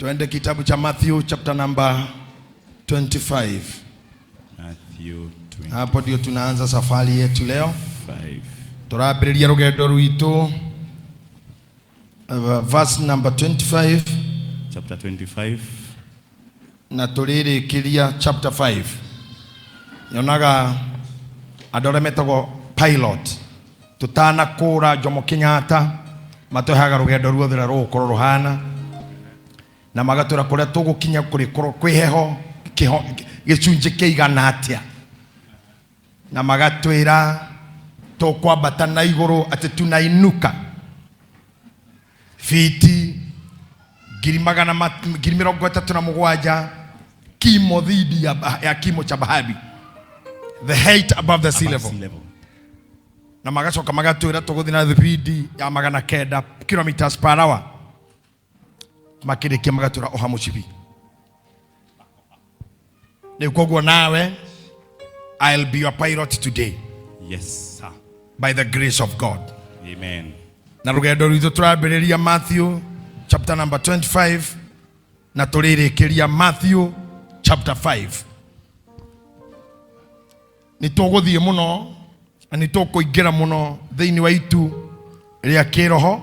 Tuende kitabu cha Matthew chapter number 25. Matthew 25. Hapo ndio tunaanza safari yetu leo. Turambĩrĩria rũgendo rwitũ verse number 25 Chapter 25. Na tũrĩrĩkĩria chapter 5. Nyonaga andũ arĩa metagwo pilot tũtanakũra Jomo Kenyatta matũheaga rũgendo ruothe ũrĩa rũgũkorwo rũhana na magatwĩra kũrĩa tũgũkinya kũrĩkorwo kwĩ heho gĩcunjĩ kĩigana atĩa na magatwĩra tũkwambata na igũrũ atĩ tunainuka fiti ngiri magana 37,000 kimo dhidi ya kimo cha bahari, the height above the sea Above level. sea level. Na magacoka magatwĩra tũgũthiĩ na thibindi ya 900 kilometers per hour, makĩrĩkia magatwĩra oha mũcibi. Rĩu koguo nawe, I'll be your pilot today. Yes, sir. By the grace of God. Amen. Na rũgendo rwitũ tũrambĩrĩria Matthew chapter number 25 na tũrĩrĩkĩria Matthew chapter 5. Nĩ tũgũthiĩ mũno na nĩ tũkũingĩra mũno thĩinĩ wa itu rĩa kĩroho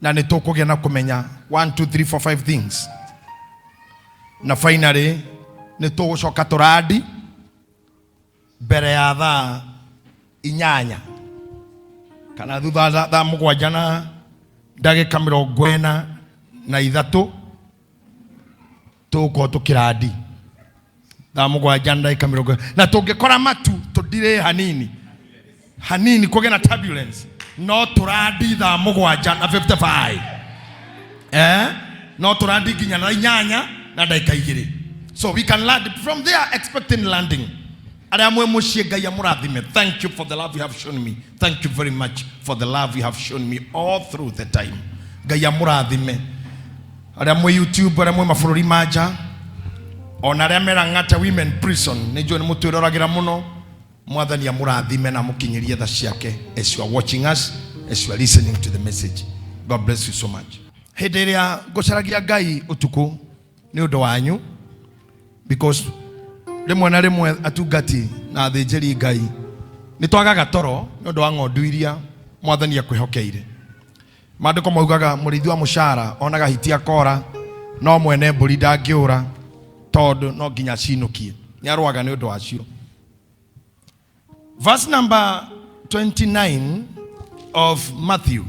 na nĩ tũkũgĩa na kũmenya 1 2 3 4 5 things, na finally nĩ tũgũcoka tũrandi mbere ya thaa 8 kana thutha wa thaa 7 na ndagĩka 43 tũgũkorwo tũkĩrandi thaa 7 na ndagĩka mĩrongo, na tũngĩkora matu tũndirĩ hanini hanini kũgĩa na turbulence no tũrandi thaa 7 na 55, no tũrandi nginya na 8 na ndagĩka 2, so we can land from there expecting landing. Arĩa mwĩ mũciĩ, Ngai amũrathime. Thank you for the love you have shown me. Thank you very much for the love you have shown me all through the time. Ngai amũrathime. Arĩa mwĩ YouTube, arĩa mwĩ mabũrũri ma nja, ona arĩa me Lang'ata Women Prison, nĩ njũĩ nĩ mũtwĩroragĩra mũno. Mwathani amũrathime na amũkinyĩrie tha ciake as you are watching us, as you are listening to the message. God bless you so much. Hĩndĩ ĩrĩa ngũcaragia Ngai ũtukũ nĩ ũndũ wanyu, because rĩmwe na rĩmwe atungati na athĩnjĩri Ngai nĩ twagaga toro nĩ ũndũ wa ng'ondu iria Mwathani akwĩhokeire. Maandĩko maugaga mũrĩithi wa mũcara onaga hiti akora, no mwene mbũri ndangĩũra tondũ no nginya acinũkie, nĩ arũaga nĩ ũndũ wacio. Verse number 29 of Matthew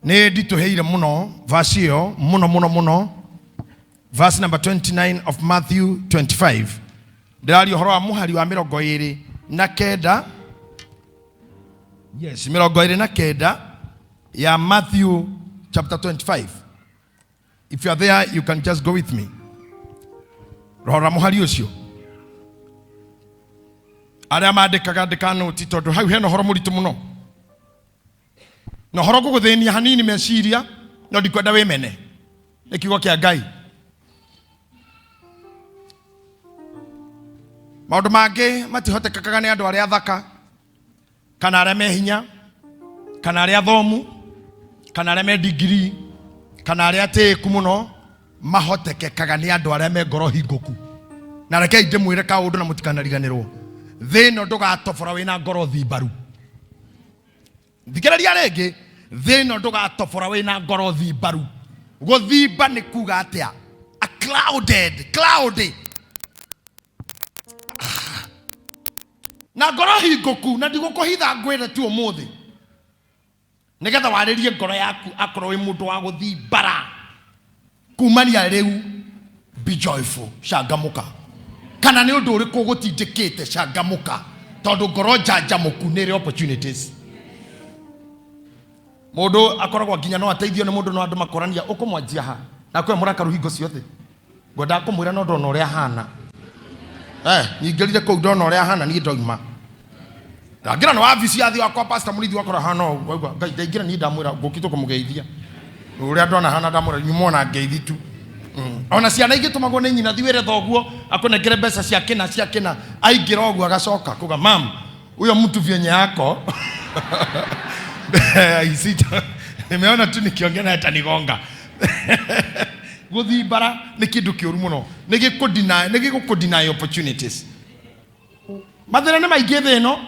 nĩ nditũhĩire mũno verse ĩyo mũno mũno mũno. Verse number 29 of Matthew 25, ndĩraria ũhoro wa mũhari wa 29. Yes, 29 ya Matthew chapter 25. If you are there, you can just go with me. Rora mũhari ũcio. Arĩa mandĩkaga, andĩka noti tondũ hau hena ũhoro mũritũ mũno na ũhoro ngũgũthĩnia hanini meciria, no ndikwenda wĩmene nĩ kiugo kĩa Ngai. Maũndũ mangĩ matihotekekaga nĩ andũ arĩa athaka kana arĩa me hinya kana arĩa athomu kana arĩa me degree kana arĩa atĩĩku mũno, mahotekekaga nĩ andũ arĩa me ngoro hingũku. Na rekei ndĩmwĩre kaũndũ na mũtikanariganĩrwo, thĩ ĩno ndũgatobora wĩna ngoro thimbaru. Thikĩrĩria rĩngĩ, thĩ ĩno ndũgatobora wĩna ngoro thimbaru. Gũthimba nĩ kuga atĩa? A clouded, cloudy. Na ngoro hingũku, na ndigũkũhitha ngwĩre tu ũmũthĩ nĩgetha warĩrie ngoro yaku akorwo wĩ mũndũ wa gũthimbara kumania rĩu, be joyful, cangamũka. Kana nĩ ũndũ ũrĩkũ ũgũtindĩkĩte, cangamũka, tondũ ngoro njanjamũku nĩ ĩrĩ opportunities. Mũndũ akoragwo nginya no ateithio nĩ mũndũ, no andũ makorania ũkũmwanjia ha na kwĩ mũrakaru hingo ciothe. Ngwendaga kũmwĩra no ndona ũrĩa ahana, nyingĩrire kũu ndona ũrĩa ahana, niĩ ndoima ndangĩra nĩ wabici yathi wakwa pastor mũrĩithi wakora hana ũguo. Waigua Ngai ndaingĩra, niĩ ndamwĩra ngũkĩte kũmũgeithia ũrĩa ndona hana, ndamwĩra nyumona ngeithi tu. Ona ciana ingĩtũmagwo nĩ nyina, thiĩ wĩre thoguo akũnengere mbeca cia kĩna cia kĩna, aingĩra ũguo agacoka kuga, "Mam, huyo mtu vyenye yako Isita, nimeona tu nikiongea naye atanigonga." Gũthimbara nĩ kĩndũ kĩũru mũno, nĩ gĩkũ nĩ gĩgũkũ deny opportunities. Mathĩna nĩ maingĩ thĩ ĩno,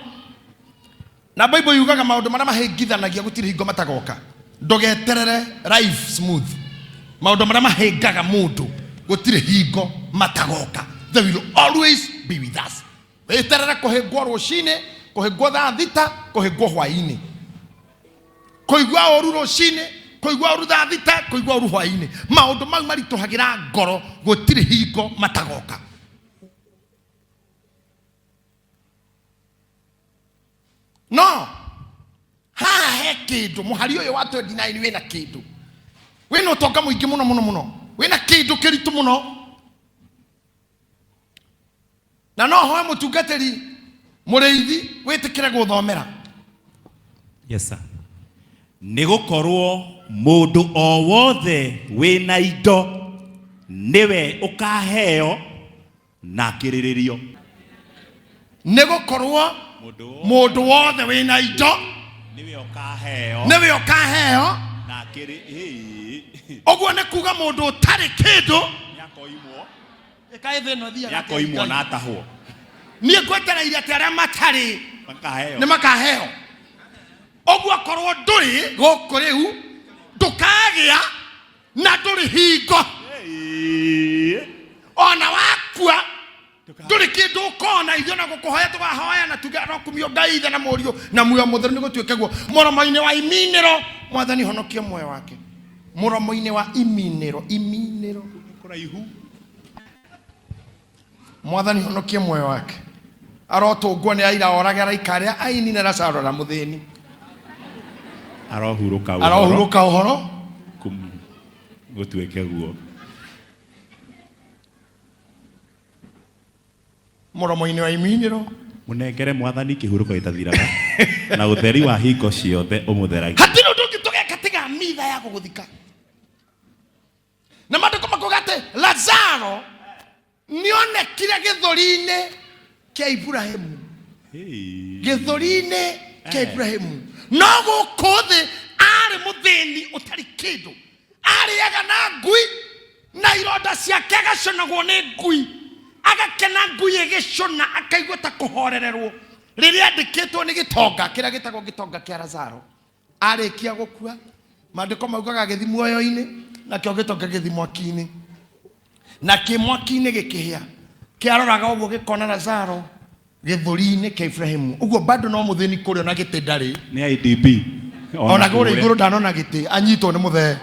na Bible yugaga maũndũ marĩa mahĩngithanagia gũtirĩ hingo matagoka. Ndũgeterere life smooth. Maũndũ marĩa mahĩngaga mũndũ gũtirĩ hingo matagoka. They will always be with us. Wĩterere kũhĩngwo rũcinĩ, kũhĩngwo thaa 6, kũhĩngwo hwaĩ-inĩ, kũigua ũru rũcinĩ, kũigua ũru thaa 6, kũigua ũru hwaĩ-inĩ. Maũndũ mau maritũhagĩra ngoro gũtirĩ hingo matagoka. No haha he kĩndũ, mũhari ũyũ wa 29 wĩna kĩndũ, wĩna ũtonga mũingĩ mũno mũno mũno, wĩna kĩndũ kĩritũ mũno, na no hoe mũtungatĩri mũrĩithi wĩtĩkĩre gũthomera. Yes sir. Nĩ gũkorwo mũndũ o wothe wĩna indo nĩwe ũkaheo na akĩrĩrĩrio. Nĩ gũkorwo mũndũ wothe wĩna indo nĩwe ũkaheo nĩwe ũkaheo na akĩrĩ ĩĩ. Ũguo nĩ kuga mũndũ ũtarĩ kĩndũ nĩakoimwo. Ĩkaĩ thĩ ĩno ĩthiaga atĩa? Nĩakoimwo na atahwo. Niĩ ngwetereire atĩ arĩa matarĩ makaheo nĩ makaheo. Ũguo akorwo ndũrĩ gũkũ rĩu, ndũkagĩa na ndũrĩ hingo. Ĩĩ. Ona wakua ndũrĩ kĩndũ ũkona. Ithuĩ na gũkũhoya tũkahoya na tuge arokumio Ngai Ithe na Mũriũ na muoyo mũtheru. Nĩ gũtuĩke guo. Mũromo-inĩ wa iminĩro, Mwathani honokie muoyo wake mũromo-inĩ wa iminĩro, iminĩro kũraihu. Mwathani honokie muoyo wake. Arotũngwo nĩ aira orage araika arĩa aini na Lazaro na mũthĩni. Arohurũka ũhoro. Arohurũka ũhoro. Gũtuĩke guo. Mũromo-inĩ wa iminĩro. Mũnengere Mwathani kĩhurũko gĩtathiraga na ũtheri wa hingo ciothe ũmũtheragie. Hatirĩ ũndũ ũngĩ tũgeka tiga mitha ya gũgũthika, na maandĩko makuga atĩ Lazaro nĩonekire gĩthũri-inĩ kĩa Iburahĩmu. Hey. Gĩthũri-inĩ kĩa Iburahĩmu, no gũkũ thĩ arĩ mũthĩni ũtarĩ kĩndũ, arĩaga na ngui, na ironda ciake agaconagwo nĩ ngui, agakena ngui ĩgĩcũna, akaigua ta kũhorererwo. Rĩrĩa andĩkĩtwo nĩ gĩtonga kĩrĩa gĩtagwo gĩtonga kĩa Lazaro, arĩkia gũkua, maandĩko maugaga agĩthiĩ muoyo-inĩ, nakĩo gĩtonga gĩthiĩ mwaki-inĩ, na kĩ mwaki-inĩ gĩkĩhĩa, kĩaroraga ũguo gĩkona Lazaro gĩthũri-inĩ kĩa Ibrahimu. Ũguo bado no mũthĩni kũrĩa, ona gĩtĩ ndarĩ. Nĩ IDP. Ona kũrĩa igũrũ ndanona gĩtĩ, anyitwo nĩ mũthee.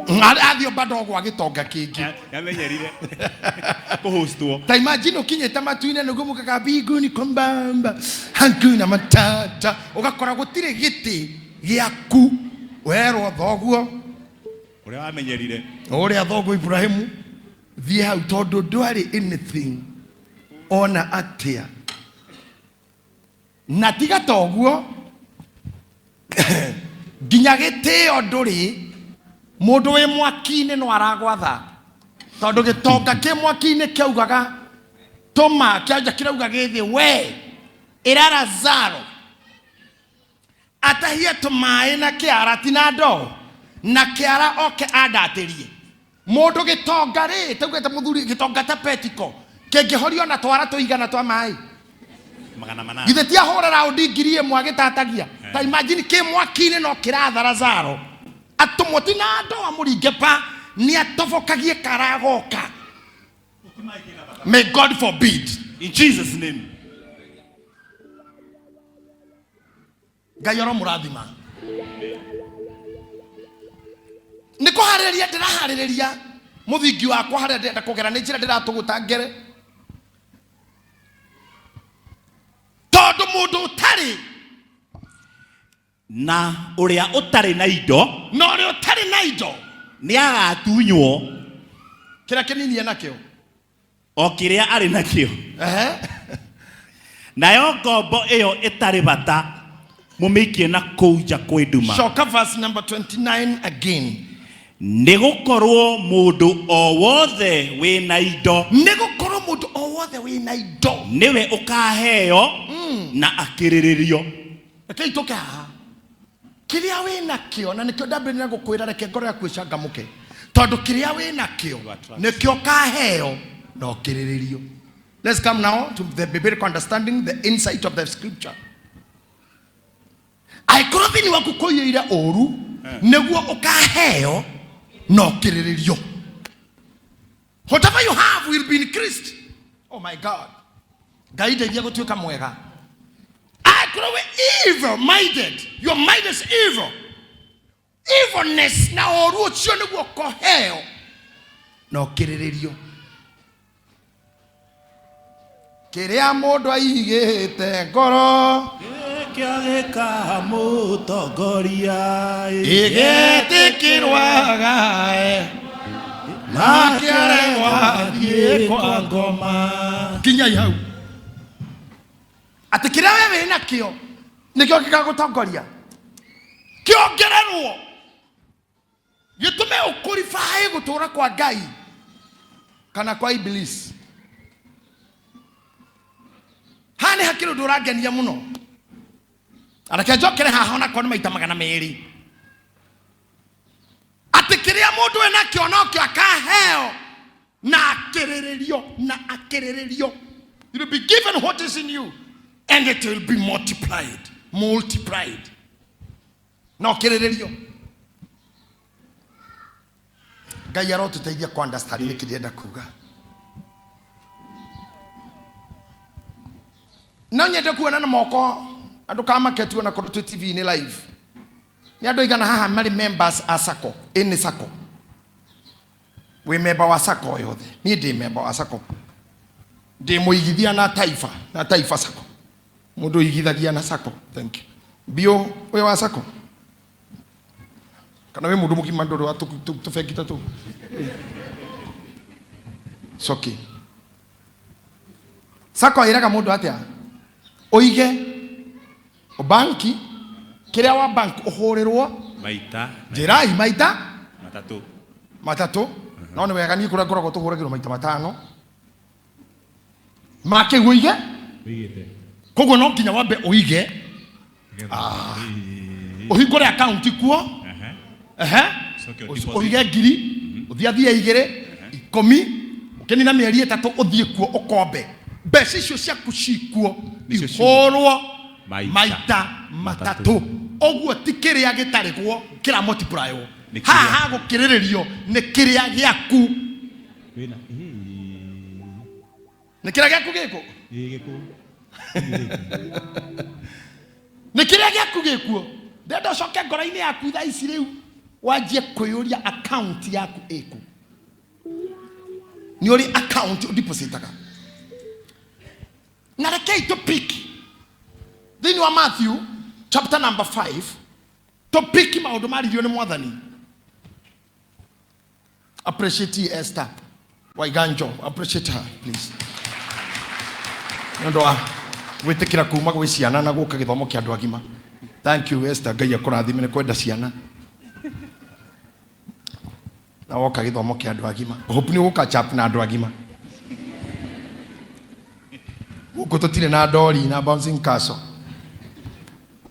Athiĩ bado gwa gĩtonga kĩngĩ. Yamenyerire kũhostwo. Ta imagine ũkinyĩte matu-inĩ nĩguo mũkaga mbinguni kwa mbamba hakuna matata, ũgakora gũtirĩ gĩtĩ gĩaku, werwo thoguo ũrĩa wamenyerire, ũrĩa thoguo Ibrahimu, thiĩ hau, tondũ ndwarĩ anything ona atĩa. Na tiga toguo, nginya gĩtĩo ndũrĩ. Mũndũ wĩ mwaki-inĩ no aragwatha, tondũ gĩtonga kĩ mwaki-inĩ kĩaugaga tũma kĩanja kĩrauga gĩthĩ we ĩra Lazaro atahie tũmaĩ na kĩara, ti na ndoo, na kĩara, oke andatĩrie. Mũndũ gĩtonga rĩ, taugĩte mũthuri gĩtonga ta petiko kĩngĩhorio na twara tũigana twa maĩ? 800. Githĩ ti ahũra raundi 1000 agĩtatagia? Ta imagine kĩ mwaki-inĩ no kĩratha Lazaro atũmwo, ti na ndoo, amũringe pa nĩ atobokagie karagoka. May God forbid. In Jesus name. Ngai aromũrathima. Nĩ kũharĩrĩria ndĩraharĩrĩria mũthingi wakwa harĩa ndĩrenda kũgera, nĩ njĩra ndĩratũgũta ngere, tondũ mũndũ ũtarĩ na ũrĩa ũtarĩ na indo na ũrĩa ũtarĩ na indo nĩ agatunywo kĩrĩa kĩnini enakĩo, o kĩrĩa arĩ nakĩo. Nayo ngombo ĩyo ĩtarĩ bata mũmĩikie na kũu nja kwĩ nduma. Coka verse number 29 again. Nĩ gũkorwo mũndũ o wothe wĩna indo nĩ gũkorwo mũndũ o wothe wĩna indo nĩwe ũkaheo na akĩrĩrĩrio. Rekei tũke haha. Kĩrĩa wĩ nakĩo, na nĩkĩo ndambĩrĩria na gũkwĩra reke ngoro yaku ĩcangamũke, tondũ kĩrĩa wĩ nakĩo nĩkĩo ũkaheo na ũkĩrĩrĩrio. Let's come now to the biblical understanding, the insight of the scripture. Angĩkorwo thĩinĩ waku kũiyũire ũru, nĩguo ũkaheo na ũkĩrĩrĩrio. Whatever you have will be increased. Oh my God. Ngai ndeithia gũtuĩka mwega. Angĩkorwo wĩ evil minded, your mind is evil. Evilness na ũru ũcio nĩguo ũkoheo na ũkĩrĩrĩrio. Kĩrĩa mũndũ aigĩte ngoro Gĩkĩo gĩkamũtongoria ĩgetĩkĩrwaga nake aregwo athiĩ kwa ngoma. Kinyai hau atĩ kĩrĩa we wĩ nakĩo nĩkĩo gĩgagũtongoria kĩongererwo gĩtũme ũkũribaĩ gũtũra kwa Ngai kana kwa Ibilisi. Haha nĩ hakĩrĩ ũndũ ũrangenia mũno, reke njokere haha onakorwo nĩ maita 200, atĩ kĩrĩa mũndũ e nakĩo nokĩo akaheo na akĩrĩrĩrio na akĩrĩrĩrio. You will be given what is in you and it will be multiplied, multiplied na ũkĩrĩrĩrio. Ngai arotũteithia ku understand nĩkĩ ndĩrenda kuga. No nyende kuona na moko andũ kamaketu ona korwo twĩ TV-inĩ live. Nĩ andũ aigana haha marĩ members a sacco? Ĩ sacco, wĩ member wa sacco yothe? Niĩ ndĩ member wa sacco, ndĩ mũigithia na Taifa, na Taifa Sacco. Mũndũ ũigithagia na sacco, thank you. Bio wĩ wa sacco kana wĩ mũndũ mũgima ndũrĩ wa tũbengi ta tũu? It's okay. Sacco ĩraga mũndũ atĩa? Ũige banki, kĩrĩa wa bank ũhũrĩrwo maita njĩrai maita matatũ. Matatũ. No nĩ wega, niĩ kũrĩa ngoragwo tũhũragĩrwo maita matano makĩu ũige. Wĩigĩte. Koguo no nginya wambe ũige, ũhingũre akaunti kuo. Ehe. Ũcoke ũ-deposit. Ũige ngiri, ũthiathie igĩrĩ 10, ũkĩnina mĩeri 3 ũthiĩ kuo ũkombe mbeca icio ciaku cikuo. Nĩcio ihũrwo maita maita matatũ. Ũguo ti kĩrĩa gĩtarĩgwo kĩra multiplywo. Nĩ kĩrĩa- Haha gũkĩrĩrĩrio nĩ kĩrĩa gĩaku. Wĩna Nĩ kĩrĩa gĩaku gĩkũ. Ĩ gĩkũ. Nĩ kĩrĩa gĩaku gĩkuo. Ndenda ũcoke ngoro-inĩ yaku thaa ici rĩu wanjie kwĩyũria account yaku ĩkũ. Nĩ ũrĩ account ũdepositaga? Na rekei tũpick thĩinĩ wa Matthew chapter number 5, tũpick maũndũ maririo nĩ mwathani. Appreciate ye Esther Waiganjo, appreciate her please, nĩ ũndũ wa gwĩtĩkĩra kuma gwĩ ciana na gũka gĩthomo kĩa andũ agima. Thank you, Esther. Ngai akũrathime nĩ kwenda ciana na woka gĩthomo kĩa andũ agima. Hope nĩ ũgũka chap na andũ agima. Gũkũ tũtirĩ na ndori na bouncing castle.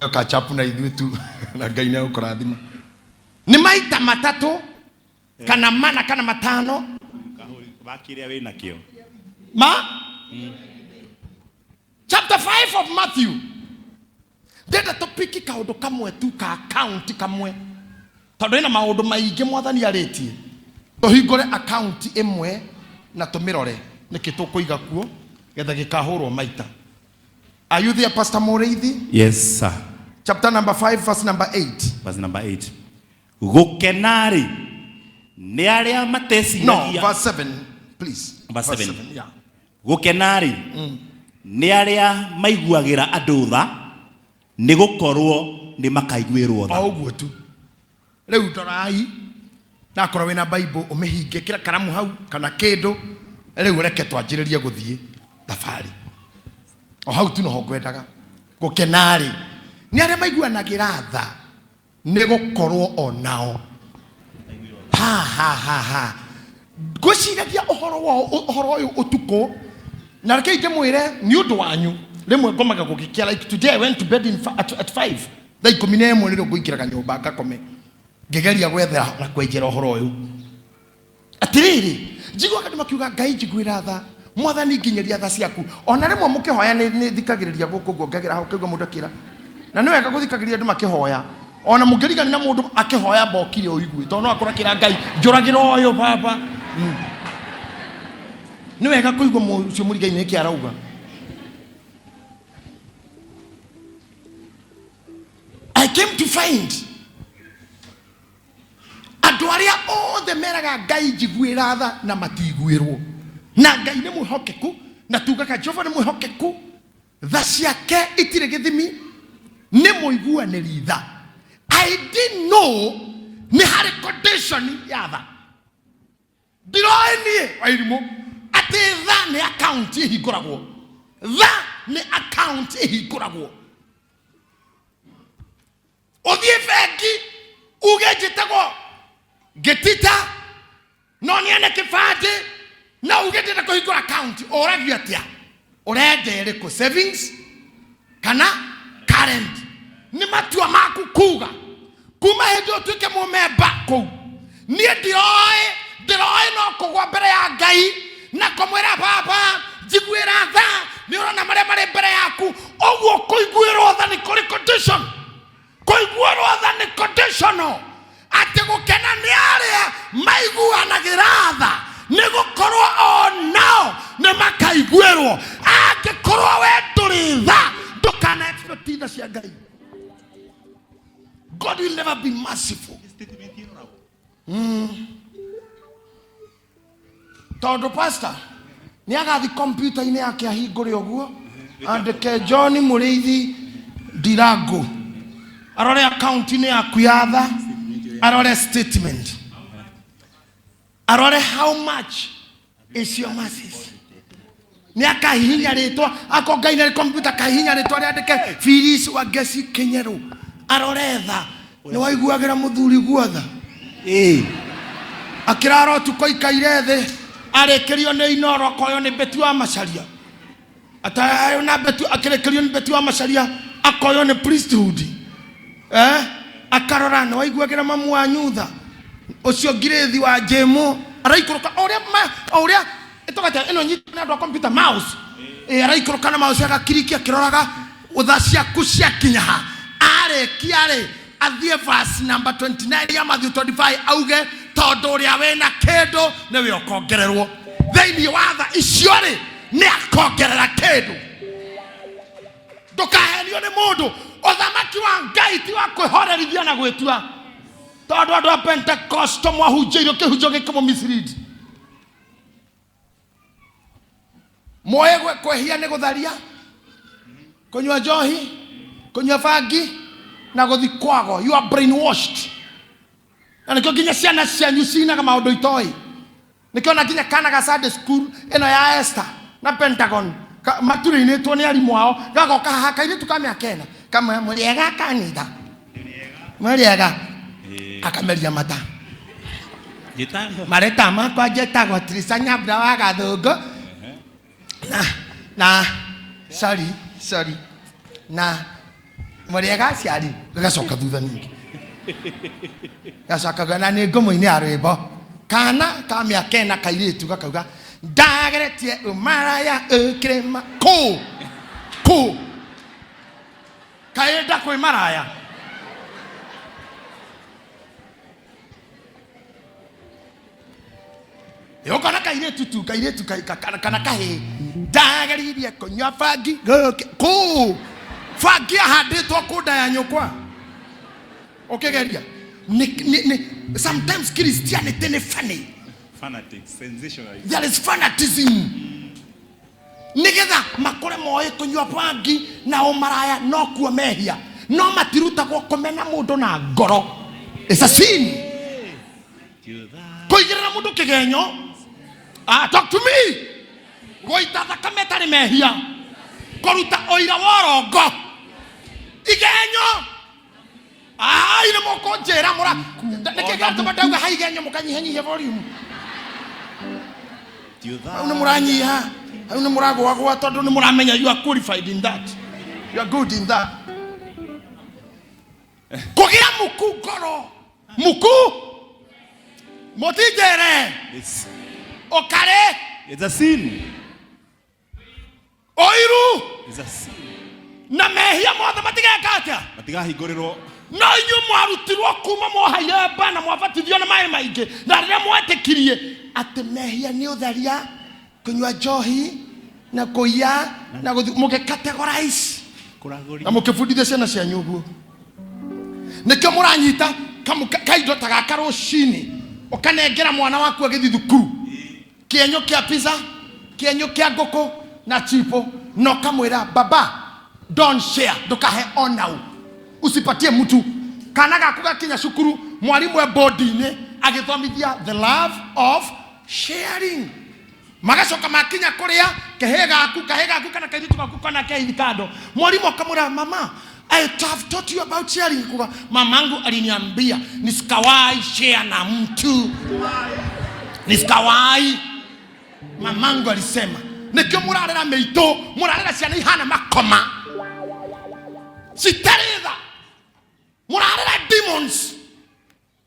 Ũka chap na ithuĩ tu na Ngai nĩ agũkũrathima. Nĩ maita matatũ kana mana kana matano. Wa kĩrĩa wĩ nakĩo. Ma chapter 5 of Matthew, ndenda tũpiki kaũndũ kamwe tu ka akaunti kamwe, tondũ ĩna maũndũ maingĩ mwathani arĩtie. Tũhingũre akaunti ĩmwe na tũmĩrore nĩkĩ tũkũiga kuo getha gĩkahũrwo maita. Are you there, Pastor Mũrĩithi? Yes sir. Chapter number 5, verse number 8. Verse number 8. Gũkena rĩ nĩ arĩa No, mateciragia. verse 7, please. Verse 7. Yeah. Gũkena rĩ nĩ arĩa maiguagĩra andũ tha, nĩ gũkorwo nĩ makaiguĩrwo tha. O ũguo tu. Rĩu ndorai, nakorwo wĩna Bible ũmĩhinge, kĩra karamu hau kana kĩndũ. Rĩu reke twanjĩrĩrie gũthiĩ thabarĩ. O hau tu noho ngwendaga. Gũkena rĩ nĩ arĩa maiguanagĩra tha, nĩ gũkorwo onao ha ha ha ha. Ngwĩciragia ũhoro wa ũhoro ũyũ ũtukũ, na reke ndĩmwĩre nĩ ũndũ wanyu, rĩmwe ngomaga gũgĩkĩa. Like today I went to bed at 5. Thaa 11 nĩrĩo ngũingĩraga nyũmba ngakome ngĩgeria gwethera na kwenjera ũhoro ũyũ. Atĩrĩrĩ, njiguaga andũ makiuga, Ngai njiguĩra tha, Mwathani nginyĩria tha ciaku. Ona rĩmwe mũkĩhoya nĩ thikagĩrĩria gũkũ ũguo ngagera hau ngaigua mũndũ akĩra. Na nĩ wega gũthikagĩrĩria andũ makĩhoya. Ona mũngĩrigani na mũndũ akĩhoya mbokire ũigue, tondũ no akorwo akĩra Ngai njũragĩra ũyũ baba. Nĩ wega kũigua ũcio mũrigaine nĩkĩ arauga. I came to find andũ arĩa othe meraga Ngai njiguĩra tha na matiguĩrwo. Na Ngai nĩ mwĩhokeku, na tugaga Jehova nĩ mwĩhokeku, tha ciake itirĩ gĩthimi, nĩ mũiguanĩri tha. I didn't know nĩ harĩ condition ya tha. Ndiroĩ niĩ wairimũ atĩ tha nĩ account ĩhingũragwo. Tha nĩ account ĩhingũragwo. Ũthiĩ bengi uge njĩtagwo Ngĩtita no niene kĩbandĩ na uge ndĩrenda kũhingũra account, ũragio atĩa? Ũrenda ĩrĩkũ, savings kana current? Nĩ matua maku kuga kuma hĩndĩ ĩyo ũtuĩke mũmemba kũu. Niĩ ndioĩ, ndĩroĩ no kũgwa mbere ya Ngai na kũmwĩra baba njiguĩra tha, nĩ ũrona marĩa marĩ mbere yaku. Ũguo kũiguĩrwo tha nĩ kũrĩ condition. Kũiguĩrwo tha nĩ conditional, atĩ gũkena nĩ arĩa maiguanagĩra tha, nĩ gũkorwo o nao nĩ makaiguĩrwo. Angĩkorwo we ndũrĩ tha, ndũkana expect tha cia Ngai. God will never be merciful. Tondũ pastor nĩ agathi kompiuta-inĩ yake ahingũre ũguo andĩke John Mũrĩithi Ndirango, arore akaunti-inĩ yaku ya tha, arore statement, arore how much is your mercies. Nĩ akahihinya rĩtwa ako Ngai nĩ kompiuta, akahihinya rĩtwa rĩandĩke Phyllis Wangeci Kĩnyerũ, arore tha. Nĩ waiguagĩra mũthuri guotha akĩrara ũtukũ aikaire thĩ, arĩkĩrio nĩ inoro akoywo nĩ Beti wa Macaria, atayo na Beti, akĩrĩkĩrio nĩ Beti wa Macaria akoywo nĩ priesthood. Akarora nĩ waiguagĩra mamu wanyu tha ũcio ngirĩthi wa njĩmũ araikũrũka o ũrĩa o ũrĩa ĩtũgate ĩno nyitwo nĩ andũ a computer mouse. Araikũrũka na mouse agakiriki akĩroraga tha ciaku ciakinya ha. Arĩkia rĩ athiĩ verse number 29 ya Matthew 25 auge tondũ ũrĩa wĩna kĩndũ nĩwe ũkongererwo. Thĩinĩ wa tha icio rĩ nĩ akongerera kĩndũ. Ndũkahenio nĩ mũndũ. Ũthamaki wa Ngai ti wa kwĩhorerithia na gwĩtua, tondũ andũ a Pentecost mwahunjĩirio kĩhunjio gĩkĩ mũmislead. Moe kwehia nĩ gũtharia, kũnyua njohi, kũnyua bangi na gũthi kwago. You are brainwashed. Na nĩkĩo nginya ciana cianyu cinaga maũndũ itoĩ. Nĩkĩo na nginya kana ga Sunday school ĩno ya Esther na Pentagon maturĩinĩtwo nĩ arimũ ao, gagoka haha kairĩtu ka mĩaka ĩna kamwe mũrĩega kanitha mũrĩega akameria mata marĩta makwa njĩtagwo Trisa Nyambura wa Gathũngũ na sorry sorry na mũrĩega aciari, gagacoka thutha ningĩ gacoka na nĩ ngũmũinĩra rwĩmbo kana ka mĩaka ĩna kairĩtu gakauga ndageretie ũmaraya ũkĩrĩma kũ kũ kaĩnda kwĩ maraya. Ũkona kairĩtu tu kairĩtu kana kahĩĩ ndageririe kũnyua bangi gũkĩ kũ bangi ahandĩtwo kũnda ya nyũkwa ũkĩgeria. Sometimes Christianity nĩ funny. Fanatics, sensationalism. There is fanatism. Nĩgetha makore moĩ kũnyua bangi na ũmaraya no kuo mehia, no matirutagwo kũmena mũndũ na ngoro. It's a sin. Kũigĩrĩra mũndũ kĩgenyo. Talk to me. Gũita thakame ĩtarĩ mehia, kũruta ũira wa ũrongo, igenyo. Ai, nĩ mũkũnjĩra mũra nĩkĩ gĩatũma ndauga ha igenyo mũkanyihanyihia volume. Hau nĩ mũranyiha, hau nĩ mũragũagũa tondũ nĩ mũramenya you are qualified in that, you are good in that. Kũgĩa muku ngoro muku mũtinjĩre It's, ũkarĩ it's a sin. ũiru It's a sin. Na mehia mothe matigeka atĩa? Matigahingũrĩrwo. No inyuĩ mwarutirwo kuma mwohaire mba na mwabatithio na maĩ maingĩ, na rĩrĩa mwetĩkirie atĩ mehia nĩ ũtharia, kũnyua njohi na kũiya na gũthi, mũgĩcategorize Kũragũria. Na mũkĩbundithia ciana cianyu ũguo. Nĩkĩo mũranyita kaindo ta gaka rũcinĩ, ũkanengera mwana waku agĩthiĩ thukuru, kĩenyũ kĩa pizza, kĩenyũ kĩa ngũkũ na chipo, na ũkamwĩra, "Baba, don't share, ndũkahe onau, usipatie mtu." Kana gaku gakinya cukuru, mwarimu e bodi-inĩ agĩthomithia the love of sharing, magacoka makinya kũrĩa kahĩ gaku, kahĩ gaku kana kairĩtu gaku kana kehithi kando, mwarimu akamwĩra, "Mama, I have taught you about sharing." Kuga, "Mamangu aliniambia nisikawahi share na mtu, nisikawahi, mamangu alisema." Nĩkĩo mũrarera mĩitũ, mũrarera ciana ihana makoma citarĩ tha, mũrarera demons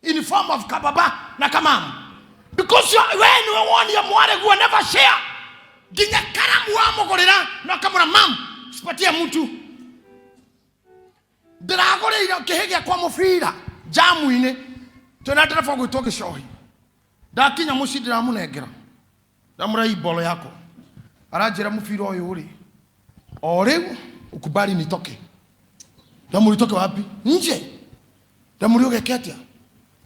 in form of kababa na kamamu, because we niwe wonia mwarĩguo never share. Nginya karamu wamũgũrĩra na ũkamũra, "Mam, sipatie mtu." Ndĩragũrĩire kĩhĩ gĩakwa mũbira jamu-inĩ, twĩna ndereba gwĩtwo gĩcohi. Ndakinya mũciĩ ndĩramũnengera, ndamũra, "Hii bolo yako." Aranjĩra, "Mũbira ũyũ rĩ, o rĩu ukubali nitoke." Ndamũria, "Utoke wapi?" "Nje." Ndamũria, "Ũgeke atĩa?"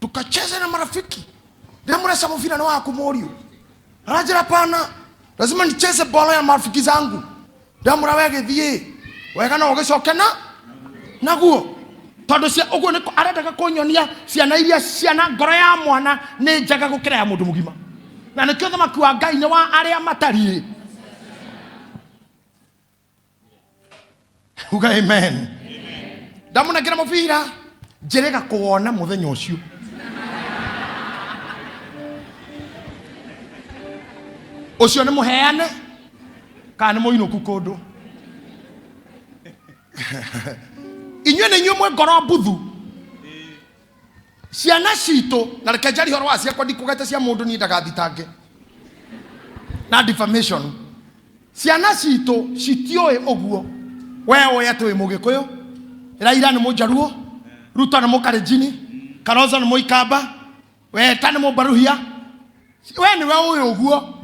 "Tukacheze na marafiki." Ndamũreca, "Mũbira nĩ waku, mũriũ." Aranjĩra, "Pana, lazima nicheze bolo ya marafiki zangu." Ndamũra, "We gĩthiĩ wega no ũgĩcoke na naguo." Tondũ cia ũguo nĩ arendaga kũnyonia ciana iria ciana ngoro ya mwana nĩ njega gũkĩra ya mũndũ mũgima, na nĩkĩo thamaki wa Ngai nĩ wa arĩa matariĩ. Uga amen. Ndamũnengera mũbira, njĩrĩga kũwona mũthenya ũcio. Ũcio nĩ mũheane kana nĩ mũinũku kũndũ? Inyuĩ nĩ inyuĩ mwĩ ngoro mbuthu. Ciana citũ, na reke njarie ũhoro wa ciakwa, ndikũgete cia mũndũ niĩ ndagathitange na defamation. Ciana citũ citiũĩ ũguo we ũĩ atĩ wĩ Mũgĩkũyũ, Raila nĩ Mũnjaruo, Ruto nĩ Mũkalenjini, Kalonzo nĩ Mũikamba, Weta nĩ Mũmbaruhia. We nĩwe ũĩ ũguo.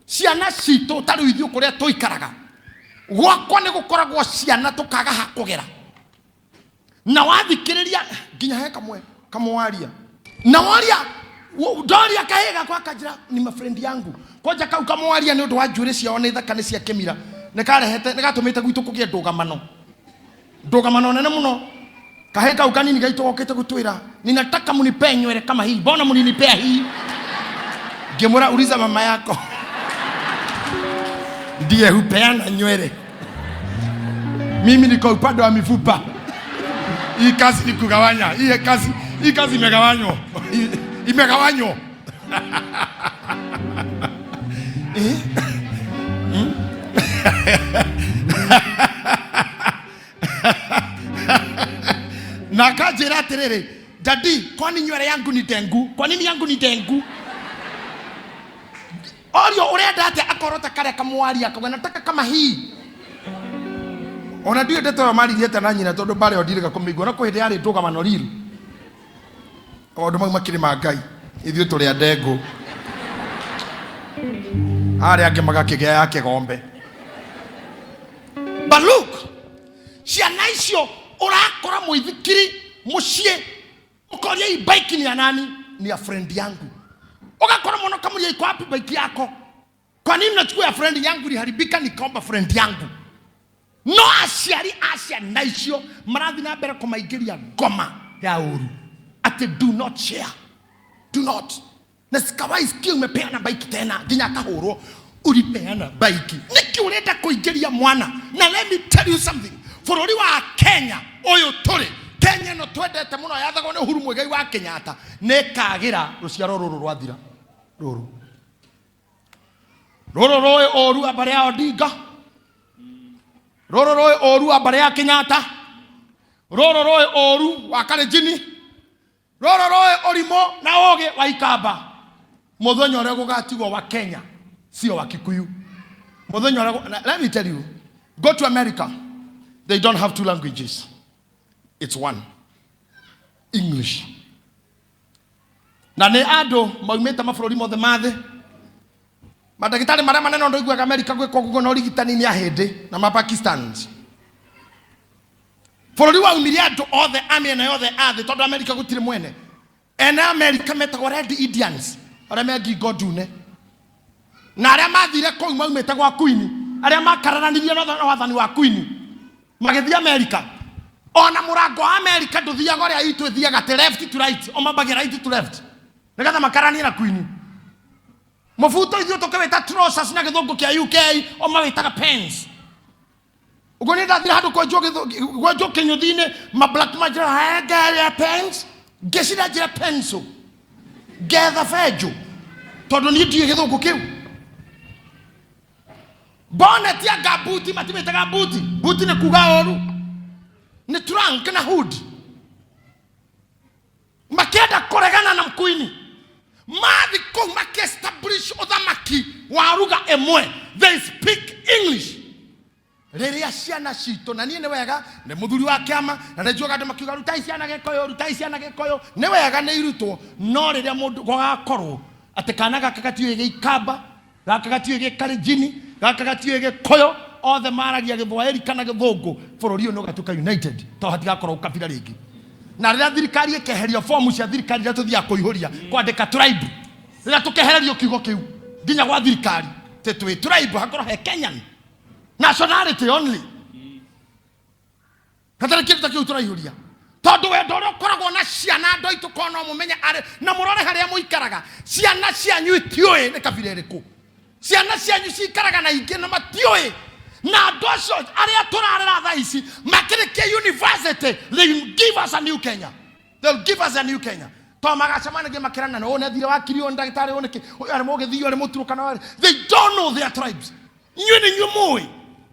Ciana citũ, ta rĩu ithuĩ kũrĩa tũikaraga gwakwa nĩ gũkoragwo ciana tũkaga ha kũgera, na wathikĩrĩria nginya he kamwe kamwaria na waria ndoria kahĩ gakwa kanjĩra ni mafriend yangu. Kwanja kau kamwaria nĩ ũndũ wa njuĩrĩ ciao nĩ thaka, nĩ cia kĩmira, nĩ karehete, nĩ gatũmĩte gwitũ kũgĩe ndũgamano, ndũgamano nene mũno. Kahĩ kau kanini gaitũ gokĩte gũtwĩra, "Ninataka munipee nywele kama hii, mbona mlinipea hii?" Ngĩmwĩra, "Uliza mama yako, ndiye hupeana nywele. Mimi niko upande wa mifupa. Hii kazi ni kugawanya. Hii kazi imegawanywa, imegawanywa." Eh? Hmm? Na akanjĩra atĩrĩrĩ, "Daddy, kwani nywele yangu ni ndengu? Kwa nini yangu ni ndengu?" Orio, "Ũrenda atĩa?" Akorota karĩa kamwaria akauga, "Nataka kama hii." Ona ndiũĩ ndeto ĩyo maririe atĩa na nyina, tondũ mbara ĩyo ndirĩga kũmĩigua, na kwĩ hĩndĩ yarĩ ndũgamano riru. Maũndũ mau makĩrĩ ma Ngai, ithuĩ tũrĩ a ndengũ, arĩa angĩ magakĩgĩa ya kĩgombe. But look, ciana icio ũrakora mũithikiri mũciĩ, ũkoria, "Hii bike ni ya nani?" "Ni ya friend yangu." Ũgakora mwana ũkamũria, "Iko wapi bike yako?" "Kwa nini unachukua ya friend yangu? Iliharibika nikaomba friend yangu." No aciari a ciana icio marathiĩ na mbere kũmaingĩria ngoma ya ũru atĩ do not share, do not, na sikawahi sikia umepeana bike tena, nginya akahũrwo, "Ulipeana bike nĩkĩ? Ũrenda kũingĩria mwana?" Na let me tell you something, bũrũri wa Kenya ũyũ tũrĩ, Kenya ĩno twendete mũno yathagwo nĩ Uhuru Muigai wa Kenyatta, nĩ ĩkagĩra rũciaro rũrũ rwathira, rũrũ rũrũ rũĩ ũru wa mbarĩ ya Odinga, rũrũ rũĩ ũru wa mbarĩ ya Kenyatta. Rũrũ rũĩ ũru wa Kalenjini, rũrũ rũĩ ũrimũ na ũgĩ wa Ikamba. Mũthenya ũrĩa gũgatigwo wa Kenya, sio wa Kikuyu. Mũthenya ũrĩa, let me tell you, go to America, they don't have two languages, it's one, English. Na nĩ andũ maumĩte mabũrũri mothe ma thĩ. Mandagĩtarĩ marĩa manene ndoiguaga America gwĩkwo ũguo na ũrigitani nĩ ahĩndĩ na ma Pakistans. Bũrũri waumire andũ othe a mĩena yothe a thĩ, tondũ America gũtirĩ mwene. Ene America metagwo Red Indians, arĩa me ngingo ndune, na arĩa mathire kũu maumĩte gwa Queen, arĩa makararanirie na wathani wa Queen magĩthiĩ America. Ona mũrango wa America ndũthiaga ũrĩa itũ ĩthiaga atĩ left to right, o mambagia right to left nĩgetha makaranie na Queen. Mũbuto ithuĩ tũkĩwĩta trousers na gĩthũngũ kĩa UK, o mawĩtaga pens. Ũguo nĩ ndathire handũ kwenjwo kĩnyũthi-inĩ, ma black manjĩra ngaya pens, ngĩcira njĩra pencil, ngetha benjũ, tondũ niĩ ndiũĩ gĩthũngũ kĩu. Bonnet anga buti, matimĩtaga buti, buti nĩ kuga ũru, nĩ trunk na hood. Makĩenda kũregana na Queen, mathi kũu makĩ-establish ũthamaki wa ruga ĩmwe, they speak English. Rĩrĩa ciana citũ, na niĩ nĩ wega nĩ mũthuri wa kĩama, na nĩ njugaga andũ makiuga rutai ciana Gĩkũyũ, rutai ciana Gĩkũyũ, nĩ wega nĩ irutwo, no rĩrĩa mũndũ gũgakorwo atĩ kana gaka gatiũĩ Gĩikamba, gaka gatiũĩ Gĩkalenjini, gaka gatiũĩ Gĩkũyũ, othe maragia Gĩthwaĩri kana Gĩthũngũ, bũrũri ũyũ nĩ ũgatuĩka united, tondũ hatigakorwo ũkabira rĩngĩ. Na rĩrĩa thirikari ĩkeheria fomu cia thirikari iria tũthiaga kũihũria kwandĩka tribe, rĩrĩa tũkehererio kiugo kĩu nginya gwa thirikari tĩ twĩ tribe, hakorwo he Kenyan nationality only, hatarĩ kĩndũ ta kĩu tũraihũria, tondũ wendo ũrĩa ũkoragwo na ciana andũ aitũ korwo no mũmenye arĩ na mũrore harĩa mũikaraga, ciana cianyu itiũĩ nĩ kabira ĩrĩkũ, ciana cianyu cikaraga na ingĩ na matiũĩ. Na andũ acio arĩa tũrarera thaa ici makĩrĩkia university, they will give us a new Kenya, they'll give us a new Kenya, tondũ magacemanagia makĩrana na ũyũ nĩ athire wakiri, ũyũ nĩ ndagĩtarĩ, ũyũ nĩkĩ, ũyũ arĩ mũgĩthii, ũyũ arĩ mũturũkana, ũyũ arĩ, they don't know their tribes. Inyuĩ nĩ inyuĩ mũĩ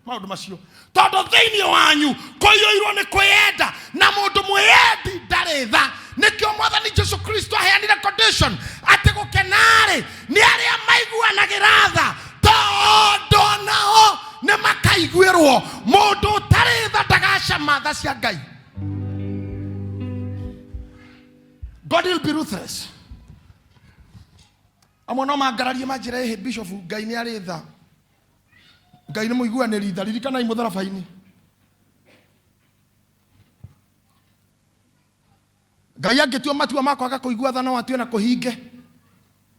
maũndũ macio, tondũ thĩinĩ wanyu kũiyũirwo nĩ kwĩyenda, na mũndũ mwĩyendi ndarĩ tha. Nĩkĩo Mwathani Jesu Kristo aheanire condition atĩ gũkena-rĩ nĩ arĩa maiguanagĩra tha, tondũ nao nĩ makaiguĩrwo. Mũndũ ũtarĩ tha ndagacama tha cia Ngai. God will be ruthless. Amwe no mangararie manjĩre, ĩhĩ bishop, Ngai nĩ arĩ tha, Ngai nĩ mũiguanĩri tha, ririkanai mũtharaba-inĩ. Ngai angĩtua matua ma kwaga kũigua tha no atue na kũhinge.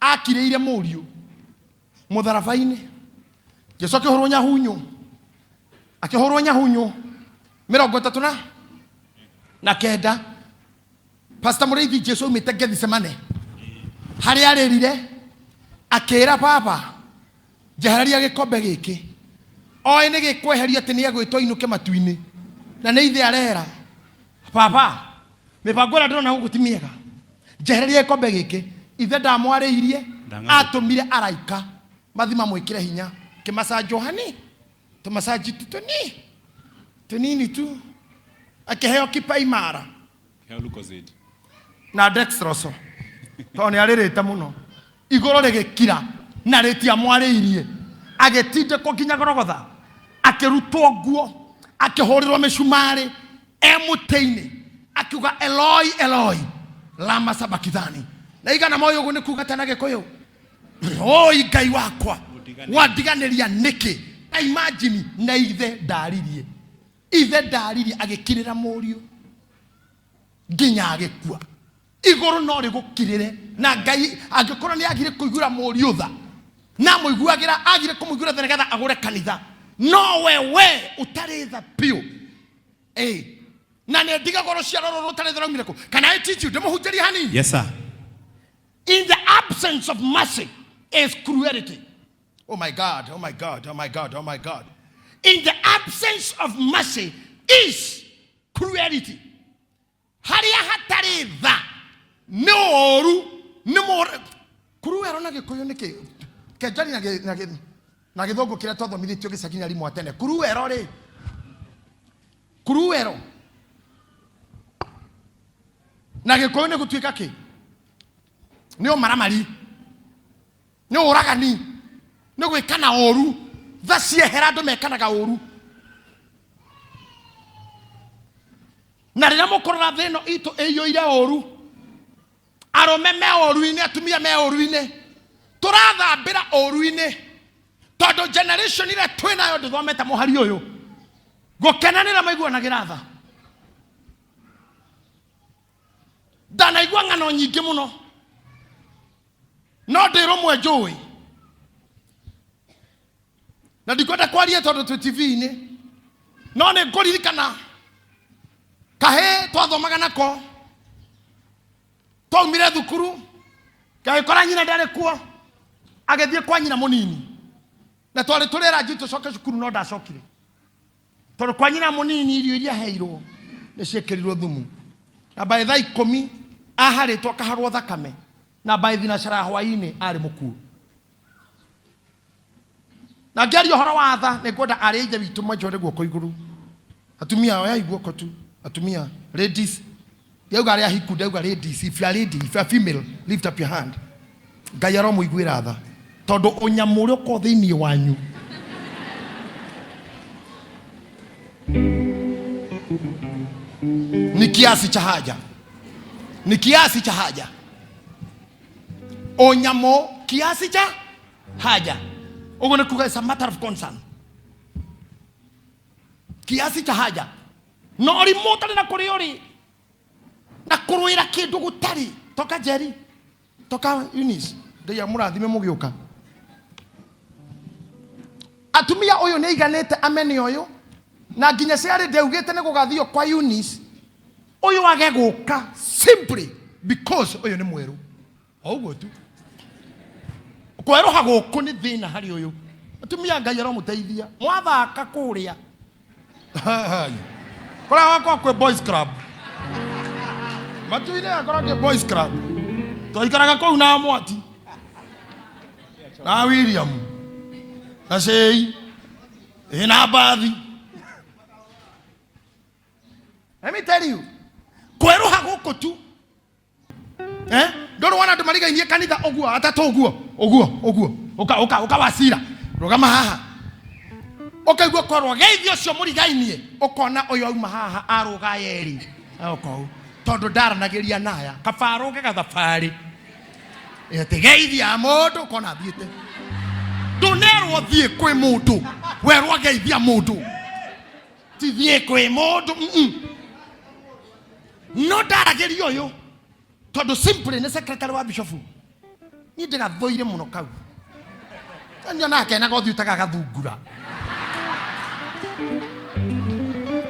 Akirĩire mũriũ mũtharaba-inĩ, Jesu akĩhũrwo nyahunyũ, akĩhũrwo nyahunyũ mĩrongo ĩtatũ na kenda. Pastor Mũrĩithi, Jesu aumĩte Gethsemane harĩa arĩrire akĩra baba njehereria gĩkombe gĩkĩ, oĩ nĩ gĩkweherio atĩ nĩ egwĩtwo ainũke matu-inĩ, na nĩ ithe arera baba mĩbango ĩrĩa ndĩrona gũkũ ti mĩega, njehereria gĩkombe gĩkĩ. Ithe ndamwarĩirie, atũmire araika mathi mamwĩkĩre hinya, kĩmacanjo hani tũmacanji tu tũni tũnini tu, akĩheo kipaimara na dextrose tondũ nĩ arĩrĩte mũno. Igũrũ rĩgĩkira na rĩtiamwarĩirie, agĩtindĩkwo nginya Gorogotha, akĩrutwo nguo, akĩhũrĩrwo mĩcumarĩ e mũtĩ-inĩ, akiuga Eloi Eloi lama sabakithani. Na igana moyo ũguo nĩ kuga tena Gĩkũyũ, oi Ngai wakwa wandiganĩria nĩkĩ? Na imagine, na ithe ndaririe, ithe ndaririe, agĩkirĩra mũriũ nginya agĩkua. Igũrũ no rĩgũkirĩre, na Ngai angĩkorwo nĩ agire kũiguĩra mũriũ tha, na mũiguagĩra, agire kũmũiguĩra tha nĩgetha agũre kanitha, no we ũtarĩ tha biũ. Na nĩ ndigagwo rũciaro rũrũ rũtarĩ tha raumire kũ? Can I teach you? Ndĩmũhunjĩrie hanini. Yes sir. In the absence of mercy is cruelty. Oh my God, oh my God, oh my God, oh my God. In the absence of mercy is cruelty. Harĩa hatarĩ tha nĩ ũũru, nĩ mũũru. Cruel na Gĩkũyũ nĩ kĩ? Kenjani na gĩthũngũ kĩrĩa twathomithĩtio gĩcagi nĩ arimũ a tene. Cruel rĩ, cruel. Na gĩkũyũ nĩ gũtuĩka kĩ? Nĩ ũmaramari, nĩ ũragani, nĩ gwĩkana ũru. Tha ciehera andũ mekanaga ũru. Na rĩrĩa mũkũrora thĩ ĩno itũ ĩiyũire ũru, arũme me ũru-inĩ, atumia me ũru-inĩ, tũrathambĩra ũru-inĩ tondũ generation ĩrĩa twĩ nayo ndĩthomete mũhari ũyũ. Gũkenanĩra maiguanagĩra tha. Ndanaigua ng'ano nyingĩ mũno, no ndĩ rũmwe njũĩ na ndikwenda kwaria tondũ twĩ TV-inĩ, no nĩ ngũririkana kahĩĩ twathomaga nako, twaumire thukuru gagĩkora nyina ndarĩ kuo, agĩthiĩ kwa nyina mũnini, na twarĩ tũrera njui tũcoke cukuru, no ndacokire tondũ kwa nyina mũnini irio iria aheirwo nĩ ciĩkĩrirwo thumu, na by thaa 10 aharĩtwo akaharwo thakame, na by thinacara ya hwaĩ-inĩ arĩ mũkuũ. Na ngĩaria ũhoro wa tha, nĩ ngwenda arĩ a ithe witũ manjoere guoko igũrũ. Atumia, oyai guoko tu. Atumia, ladies, ndauga arĩa ahiku, ndauga ladies, if you are lady, if you are female, lift up your hand. Ngai aromũiguĩra tha tondũ ũnyamũ ũrĩa ũkoragwo thĩinĩ wanyu ni kiasi cha haja, ni kiasi cha haja. Ũnyamũ kiasi cha haja, ũguo nĩ kuga it's a matter of concern, kiasi cha haja. No ũrimũ ũtarĩ na kũrĩa ũrĩ na kũrũĩra kĩndũ gũtarĩ. Toka Jerry, toka Eunice, Ngai amũrathime mũgĩũka. Atumia ũyũ nĩ aiganĩte amene ũyũ, na nginya ciarĩ ndaugĩte nĩ gũgathio kwa Eunice, ũyũ age gũka simply because ũyũ nĩ mwerũ. O ũguo tu. Kwerũha gũkũ nĩ thĩna harĩ ũyũ. Atumia Ngai aromũteithia. Mwathaka kũrĩa. Kũrĩa wakwa kwĩ boys club. Matu-inĩ akorwo kwĩ boys club. Twaikaraga kũu na Mwati na William na Shei ĩ na Mbathi. Let me tell you, kwerũha gũkũ tu, eh? Ndũrĩ wona andũ marigainie kanitha ũguo atatũ ũguo ũguo ũguo, ũka ũka ũka wacira rũgama haha, ũkaigua korwo geithio ũcio mũrigainie, ũkona ũyũ auma haha arũga yerĩ okou tondũ ndaranagĩria naya kaba arũge gathabarĩ atĩ geithia mũndũ ũkona athiĩte. Ndũnerwo thiĩ kwĩ mũndũ, werwo geithia mũndũ, ti thiĩ kwĩ mũndũ. No ndaragĩria ũyũ tondũ simply nĩ secretary wa bishofu. Niĩ ndĩgathũire mũno kau, nyonaga kenaga ũthiũ tagagathungura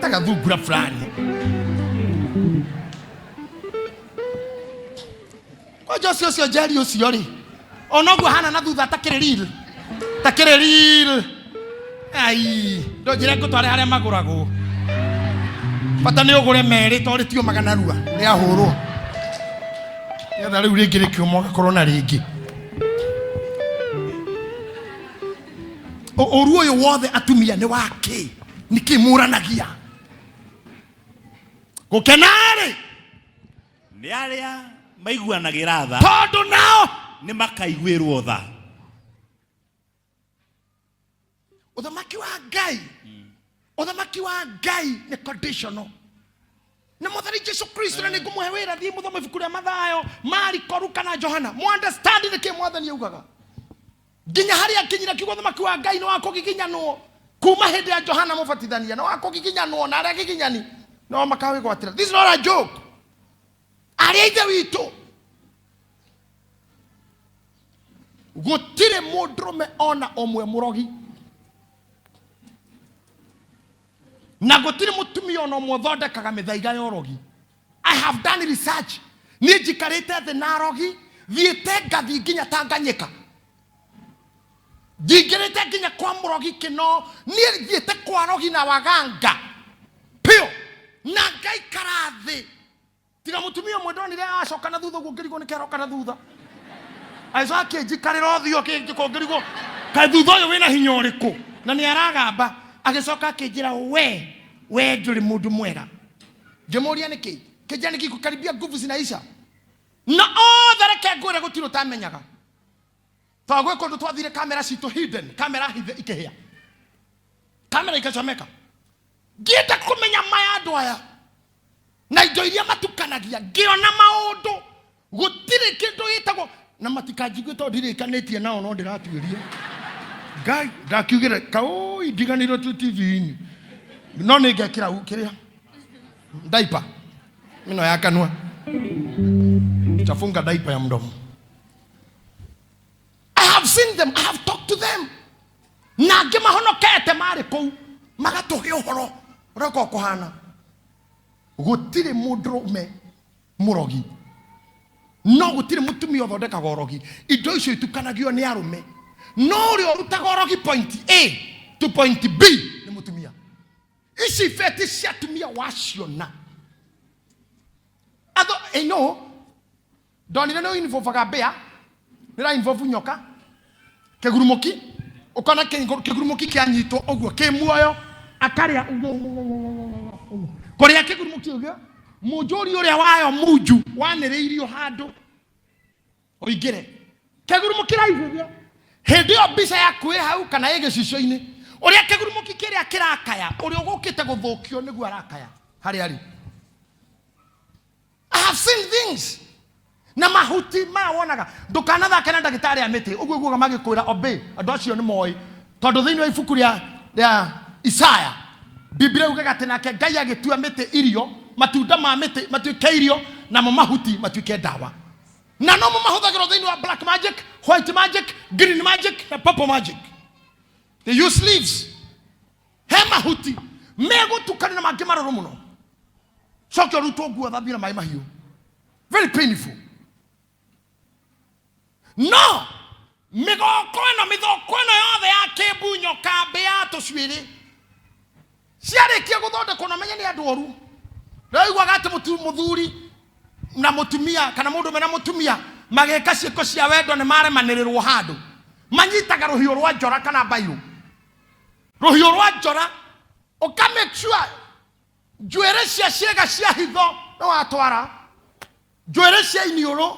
tagathungura fulani. Kwanja ũcio ũcio Njeri ũcio rĩ, ona ũguo hana na thutha takĩrĩ real, takĩrĩ real. Ai, ndũnjĩre ngũtware harĩa magũragwo, bata nĩ ũgũre merĩ tondũ rĩtiũmaga narua, nĩ ahũrwo nĩgetha rĩu rĩngĩ rĩkĩũma ũgakorwo na rĩngĩ. Ũru ũyũ wothe atumia nĩ wakĩ? Nĩkĩ mũranagia? Gũkena-rĩ nĩ arĩa maiguanagĩra tha, tondũ nao nĩ makaiguĩrwo tha. Ũthamaki wa Ngai, ũthamaki wa Ngai nĩ conditional na Mwathani Jesu Kristo. Na nĩngũmũhe wĩra, thiĩ mũthome ibuku rĩa Mathayo, Mariko, Luka na Johana, mu understand nĩkĩ Mwathani augaga nginya harĩa akinyire kiugo ũthamaki wa Ngai nĩ wa kũgiginyanwo kuma hĩndĩ ya Johana Mũbatithania, nĩ wa kũgiginyanwo na arĩa agiginyani no makawĩgwatĩra. This is not a joke, arĩa ithe witũ. Gũtirĩ mũndũrũme ona ũmwe mũrogi, na gũtirĩ mũtumia ona ũmwe ũthondekaga mĩthaiga ya ũrogi. I have done research. Niĩ njikarĩte thĩ na arogi, thiĩte ngathiĩ nginya Tanganyika, njingĩrĩte nginya kwa mũrogi kĩno. Niĩ thiĩte kwa arogi na waganga piũ na ngaikara thĩ. Tiga mũtumia ũmwe ndonire acoka na thutha ũguo, ngĩrigwo nĩkĩ aroka na thutha, agĩcoka akĩnjikarĩra ũthiũ, akĩnjĩka, ngĩrigwo kaĩ thutha ũyũ wĩna hinya ũrĩkũ na nĩ aragamba. Agĩcoka akĩnjĩra, we ndũrĩ mũndũ mwega. Ngĩmũria nĩkĩ. Kijani gikukaribia nguvu zinaisha. Na othe reke ngwĩre gũtirĩ ũtamenyaga. Tondũ gwĩ kũndũ twathire kamera citũ hidden, kamera hithe ikĩhĩa. Kamera ikachomeka. Ngĩenda kũmenya maya andũ aya na indo iria matukanagia, ngĩona maũndũ gũtirĩ kĩndũ gĩtagwo na matikanjigue tondũ ndirĩkanĩtie nao no ndĩratuĩria. Ngai ndakiugire kaũi ndiganĩirwo tu TV-inĩ no nĩ ngekĩra kĩrĩa diaper mino ya kanua tafunga diaper ya mdomo. I have seen them, I have talked to them. Na angĩ mahonokete marĩ kũu magatũhe ũhoro ũrĩa ũkoragwo kũhana. Gũtirĩ mũndũrũme mũrogi, no gũtirĩ mũtumia ũthondekaga ũrogi. Indo icio itukanagio nĩ arũme, no ũrĩa ũrutaga ũrogi point A to point B nĩ mũtumia. Ici ibeti cia atumia waciona atho ĩno ndonire nĩ involvaga mbĩa, nĩ involve nyoka, kĩgurumũki, ũkona kĩgurumũki kĩanyitwo ũguo kĩ muoyo akarĩa kũrĩa kĩgurumũki ũguo mũnjũri ũrĩa wayo munju wanĩrĩirio handũ ũingĩre kĩgurumũki raihu ũguo hĩndĩ ĩyo mbica yaku ĩ hau kana ĩ gĩcicio-inĩ ũrĩa kĩgurumũki kĩrĩa kĩrakaya ũrĩa ũgũkĩte gũthũkio nĩguo arakaya harĩa arĩ. I have seen things na mahuti maya wonaga ndũkanathake na ndagĩtarĩ a mĩtĩ ũguo iguaga magĩkwĩra obey andũ acio nĩ moĩ tondũ thĩinĩ wa ibuku rĩa Isaya Biblia yugaga atĩ nake Ngai agĩtua mĩtĩ irio, matunda ma mĩtĩ matuĩke irio namo mahuti matuĩke ndawa, na nomo mahũthagĩrwo thĩinĩ wa black magic, white magic, green magic na purple magic. They use leaves. He mahuti megũtukana na mangĩ marũrũ mũno, coke ũrutwo nguo thambio na maĩ mahiũ, very painful. No mĩgoko ĩno mĩthoko ĩno yothe ya kĩmbu nyoka mbĩa tũcuĩrĩ ciarĩkia gũthondekwo na menye nĩ andũ oru. Rĩu atĩ mũthuri na mũtumia kana mũndũrũme na mũtumia magĩka ciĩko cia wendo nĩ maremanĩrĩrwo handũ, manyitaga rũhiũ rwa njora kana mbairũ, rũhiũ rwa njora ũka make sure njuĩrĩ cia ciĩga cia hitho nĩ watwara, njuĩrĩ cia iniũrũ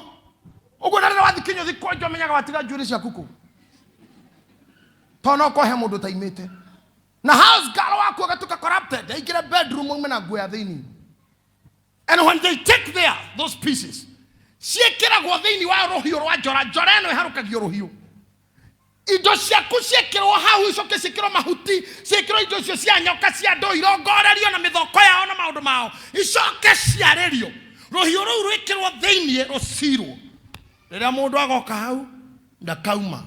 ũguo, na rĩrĩa wathiĩ kĩnyũthi kwenja ũmenyaga watiga njuĩrĩ ciaku kũ, tondũ no kũhe mũndũ ũtaimĩte na house girl waku agatuĩka corrupted, aingĩre bedroom aume na nguo ya thĩinĩ. And when they take there those pieces ciĩkĩragwo thĩinĩ wa rũhiũ rwa njora, njora ĩno ĩharũkagio rũhiũ, indo ciaku ciĩkĩrwo hau icoke ciĩkĩrwo mahuti, ciĩkĩrwo indo icio cia nyoka cia andũ irongorerio na mĩthoko yao na maũndũ mao, icoke ciarĩrio rũhiũ rũu rwĩkĩrwo thĩinĩ rũcirwo. Rĩrĩa mũndũ agoka hau ndakauma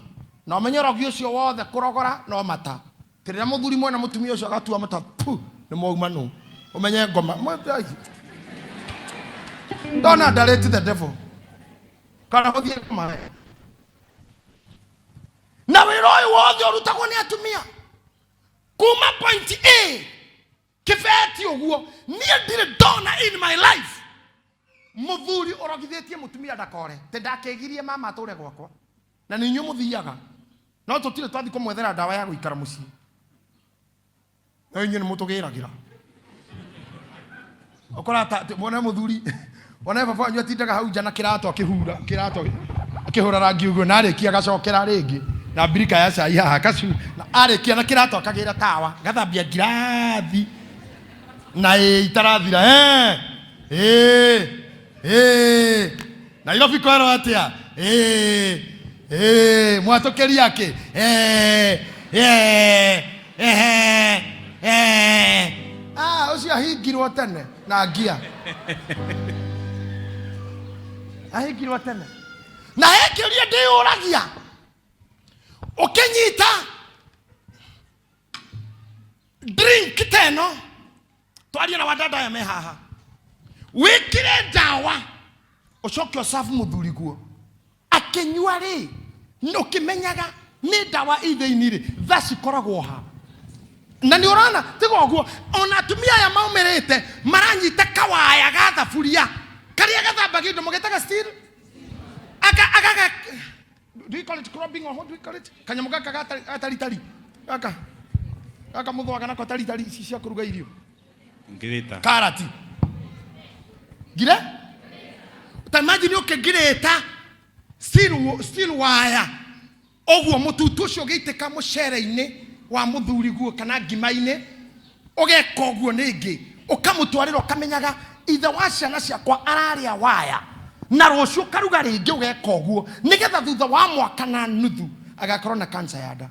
na ũmenye ũrogi ũcio wothe kũrogora no mata. Rĩrĩa mũthuri mwena mũtumia ũcio agatua mata pu nĩ mwauma nũ ũmenye ngoma. Don't underrate the devil kana gũthiĩ ngoma. Na wĩra ũyũ wothe ũrutagwo nĩ atumia kuma point A kĩbeti ũguo. Niĩ ndirĩ ndona in my life mũthuri ũrogithĩtie mũtumia ndakore tĩ ndakĩgirie mama atũre gwakwa, na nĩ inyuĩ mũthiaga no tũtirĩ twathiĩ kũmwethera ndawa ya gũikara mũciĩ, no inyuĩ nĩ mũtũgĩragĩra. Ũkora ta wone mũthuri wone baba wanyu atindaga hau nja na kĩratũ akĩhura kĩratũ akĩhũra rangi ũguo, na arĩkia agacokera rĩngĩ na mbirika ya cai haha kacu, na arĩkia na kĩratũ akagĩra tawa gathambia ngirathi na ĩ itarathira ĩ ĩ Nairobi kwerwo atĩa ĩ ĩ mwatũkĩria akĩ ĩ ĩ ĩ ĩ ah ũcio ahingirwo tene na ngia ahingirwo tene. Na he kĩũria ndĩyũragia, ũkĩnyita drink ta ĩno twarie na wadada aya me haha, wĩkĩre ndawa ũcoke ũcabu mũthuri guo akĩnyua rĩ, ũkĩmenyaga nĩ ndawa i thĩinĩ rĩ, tha cikoragwo ha? Na nĩ ũrona tiga ũguo ona atumia aya maumĩrĩte maranyita kawaya ga thaburia karĩa gathambagia indo mũgĩtaga steel aka aka do you call it cropping or what do you call it, kanyamũ gaka gataritari gaka gaka mũthwaga nako taritari ici cia kũruga irio. Ngirita. Karati. Ngire ta imagine ũkĩngirĩta steel wire ũguo mũtutu ũcio ũgĩitĩka mũcere-inĩ wa mũthuri guo kana ngima-inĩ, ũgeka ũguo nĩngĩ, ũkamũtwarĩra ũkamenyaga ithe wa ciana ciakwa ararĩa waya, na rũciũ ũkaruga rĩngĩ ũgeka ũguo, nĩgetha thutha wa mwaka na nuthu agakorwo na kansa ya nda,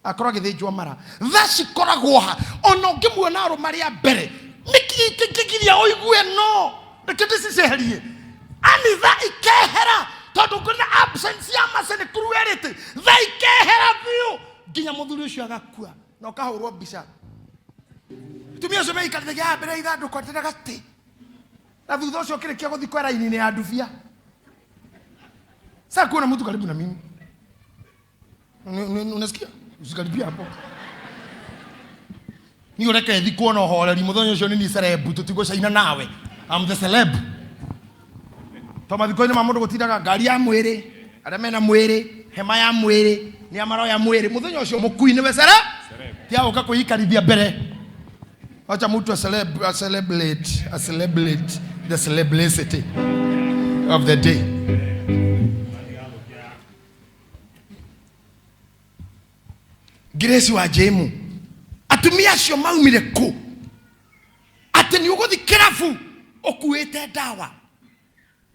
akorwo agĩthĩnjwo mara. Tha cikoragwo ha? Ona ũngĩmuona arũma rĩa mbere, nĩkĩ kĩngĩgiria ũigue no reke ndĩciceherie? Ani tha ikehera, tondũ kwĩna absence ya mercy nĩ cruelty. Tha ikehera biũ nginya mũthuri ũcio agakua na ũkahũrwo mbica. Atumia acio meikarĩte kĩa mbere ya ithandũkũ atĩ na gatĩ, na thutha ũcio ũkĩrĩkia gũthikwo raini-inĩ ya ndubia. Sasa kuona mtu karibu na mimi. Unasikia? Usikaribia hapo. Ni ureke thikwo na ũhoreri mũthenya ũcio nĩ niĩ celeb tũtigũcaina nawe. I'm the celeb. To mathiko-inĩ ma mũndũ gũtindaga ngari ya mwĩrĩ, arĩa mena mwĩrĩ, hema ya mwĩrĩ, nĩ maroya mwĩrĩ. Mũthenya ũcio mũkui nĩwe celeb. Ti agũka kwĩikarithia mbere. Wacha mtu a celeb, a celebrate, a celebrate the celeblicity of the day. Grace wa Jemu, atumia acio maumire kũ atĩ nĩ ũgũthi kĩrabu ũkuĩte ndawa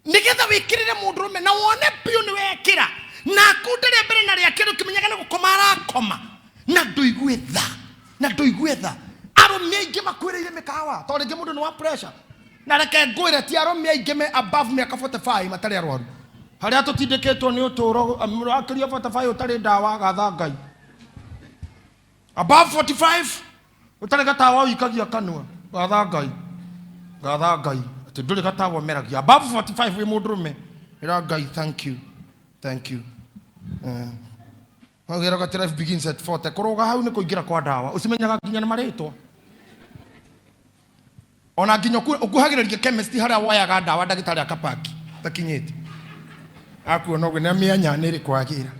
nĩgetha wĩkĩrĩre mũndũrũme na wone biũ nĩ wekĩra, na akunde rĩa mbere na rĩa kerĩ ũkĩmenyaga nĩ gũkoma arakoma, na ndũigue tha, na ndũigue tha. Arũme aingĩ makuĩrĩire mĩkawa tondũ rĩngĩ mũndũ nĩ wa pressure. Na reke ngwĩre, ti arũme aingĩ me above mĩaka 45 matarĩ arwaru. Harĩa tũtindĩkĩtwo nĩ ũtũũro, wakĩria 45 ũtarĩ ndawa, gatha Ngai. Above 45 ũtarĩ gatawa ũikagia kanua, gatha Ngai, gatha Ngai atĩ ndũrĩ gatawa ũmeragia. Above 45 wĩ mũndũrũme, ĩra Ngai thank you, thank you. Wagĩra gati life begins at 40. Kũrũga hau nĩ kũingĩra kwa ndawa, ũcimenyaga nginya nĩ marĩtwa. Ona nginya ũkuhagĩrĩria chemist harĩa woyaga ndawa, ndagĩtarĩ akapaki takinyĩte, akuona ũguo nĩ mĩanya nĩ ĩrĩkũ agĩra.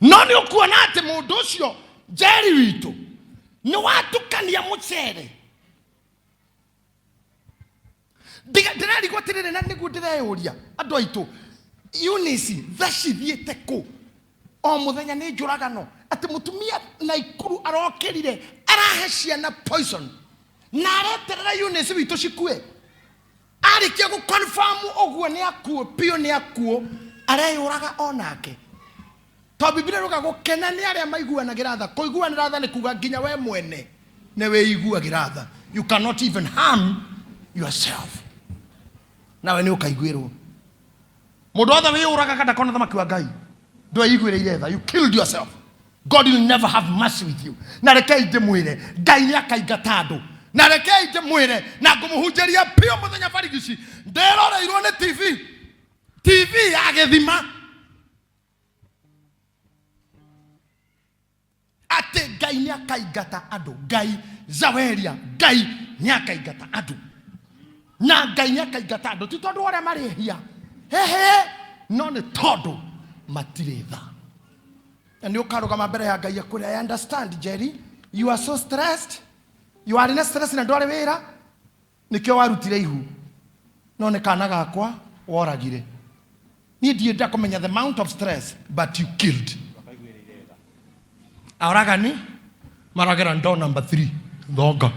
No nĩ ũkuona atĩ mũndũ ũcio Njeri witũ nĩ watukania mũcere. Ndĩrarigwo atĩrĩrĩ, na nĩguo ndĩreyũria, andũ aitũ, Eunice, tha cithiĩte kũ? O mũthenya nĩ njũragano, atĩ mũtumia Naikuru arokĩrire arahe ciana poison na areterera Eunice witũ cikue. Arĩkia gũ confirm ũguo nĩ akuo biũ, nĩ akuo, areyũraga onake. Tondũ Bibilia ĩrauga gũkena nĩ arĩa maiguanagĩra tha. Kũiguanĩra tha nĩ kuga nginya we mwene nĩ wĩiguagĩra tha. You cannot even harm yourself. Nawe nĩ ũkaiguĩrwo. Mũndũ wothe wĩyũragaga ndakona thamaki wa Ngai. Ndweiguĩrĩire tha. You killed yourself. God will never have mercy with you. Na rekei ndĩmwĩre, Ngai nĩ akaingata andũ. Na rekei ndĩmwĩre, na ngũmũhunjĩria biũ mũthenya barigici. Ndĩroreirwo nĩ TV. TV ya gĩthima. Atĩ Ngai nĩ akaingata andũ. Ngai Zaweria, Ngai nĩ akaingata andũ. Na Ngai nĩ akaingata andũ ti tondũ arĩa marĩ ehia, hehe, no nĩ tondũ matirĩ tha. Na nĩ ũkarũgama mbere ya Ngai akwĩre, I understand Jerry, you are so stressed, you are in a stress na ndwarĩ wĩra, nĩkĩo warutire ihu, no nĩ kana gakwa woragire. Niĩ ndienda kũmenya the amount of stress, but you killed. Aoragani maragera door number 3, thonga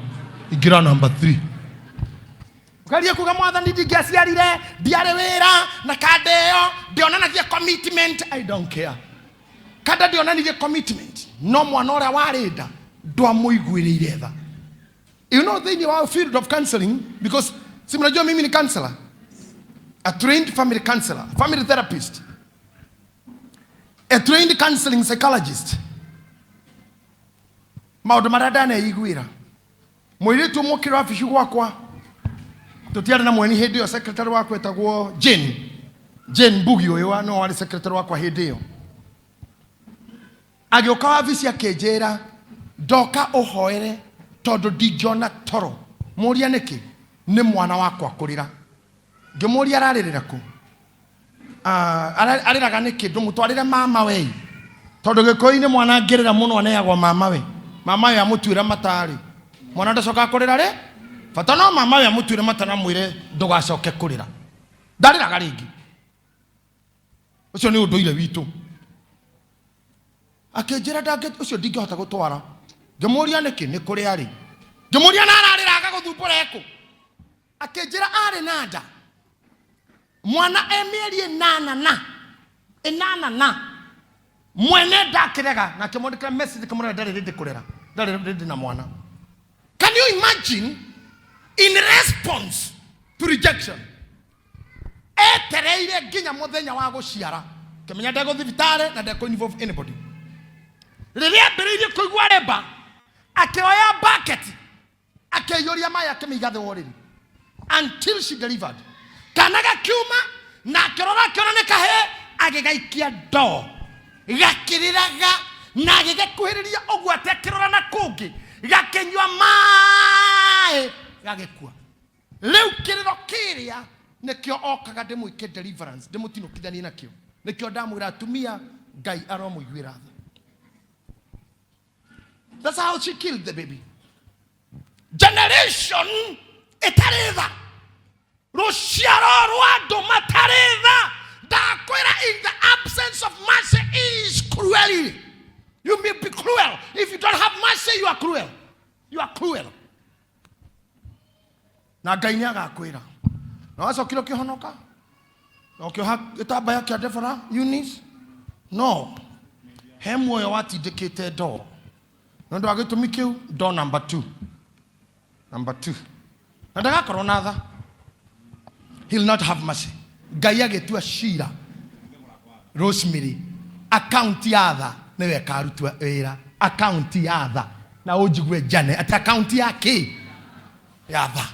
ingĩra number 3, ukaria kuga mwathani ndingĩaciarire, ndiarĩ wĩra na kanda ĩyo ndĩonanagia commitment. I don't care kanda ndĩonanirie commitment, no mwana ũrĩa warĩ nda ndwamũiguĩrĩire tha. You know, thĩinĩ wa field of counseling, because si mnajua mimi ni counselor, a trained family counselor, family therapist, a trained counseling psychologist. Maũndũ marĩa ndaneiguĩra, mũirĩtu ũmwe ũkĩra wabici gwakwa, tũtiarĩ na mweni hĩndĩ ĩyo, secretary wakwa etagwo Jane, Jane Mbugi ũyũ wa no warĩ secretary wakwa hĩndĩ ĩyo, agĩũka wabici akĩnjĩra, ndoka ũhoere tondũ ndingĩona toro. Mũria nĩkĩ? Nĩ mwana wakwa kũrĩra. Ngĩmũria ararĩrĩra kũ? Arĩraga nĩkĩ? Ndũmũtwarĩre mama wei. Tondũ Gĩkũyũ-inĩ mwana angĩrĩra mũno aneagwo mamawe. Mamawe amũtuĩra mata-rĩ, mwana ndacokaga kũrĩra rĩ. Bata no mamawe amũtuĩre mata na amwĩre ndũgacoke kũrĩra. Ndarĩraga rĩngĩ. Ũcio nĩ ũndũire witũ. Akĩnjĩra ndangĩ ũcio ndingĩhota gũtwara. Ngĩmũria nĩkĩ? Nĩ kũrĩ arĩ. Ngĩmũria na ararĩra agagũthumbũra ekũ? Akĩnjĩra arĩ na nda. Mwana e mĩeri ĩnana na ĩnana na mwene ndakĩrega na akĩmwandĩkĩra message akĩmwĩra ndarĩ rĩndĩ kũrera ndarĩ rĩndĩ na mwana. Can you imagine in response to rejection etereire nginya mũthenya wa gũciara kĩmenya ndegũ thibitarĩ na ndekũ involve anybody. Rĩrĩa ambĩrĩirie kũigua reba akĩoya bucket akĩiyũria maĩ akĩmĩiga thĩ wa ũrĩrĩ until she delivered. Kana gakiuma na akĩrora akĩona nĩ kahĩĩ agĩgaikia ndoo gakĩrĩraga na agĩgĩkuhĩrĩria ũguo atĩ akĩrora na kũngĩ gakĩnyua maĩ gagĩkua. Rĩu kĩrĩro kĩrĩa nĩkĩo okaga ndĩmwĩke deliverance ndĩmũtinũkithanie nakĩo. Nĩkĩo ndamwĩra atumia Ngai aromũiguĩra tha. That's how she killed the baby. Generation ĩtarĩ tha, rũciaro rwa andũ matarĩ tha. Ndakwĩra, in the absence of mercy is cruelty. You may be cruel. If you don't have mercy, you are cruel. You are cruel. Na Ngai nĩ agakwĩra. Na wacokire ũkĩhonoka na ũkĩoha gĩtambaya kĩa Deborah Eunice. No he muoyo watindĩkĩte ndoo nĩ ũndũ wa gĩtũmi kĩu ndoo number 2 number 2 na ndagakorwo na tha. He'll not have mercy. Ngai agĩtua cira Rosemary account ya tha nĩwe ĩkarutwo wĩra. Account ya tha na ũnjigue njane atĩ account ya kĩ ya tha.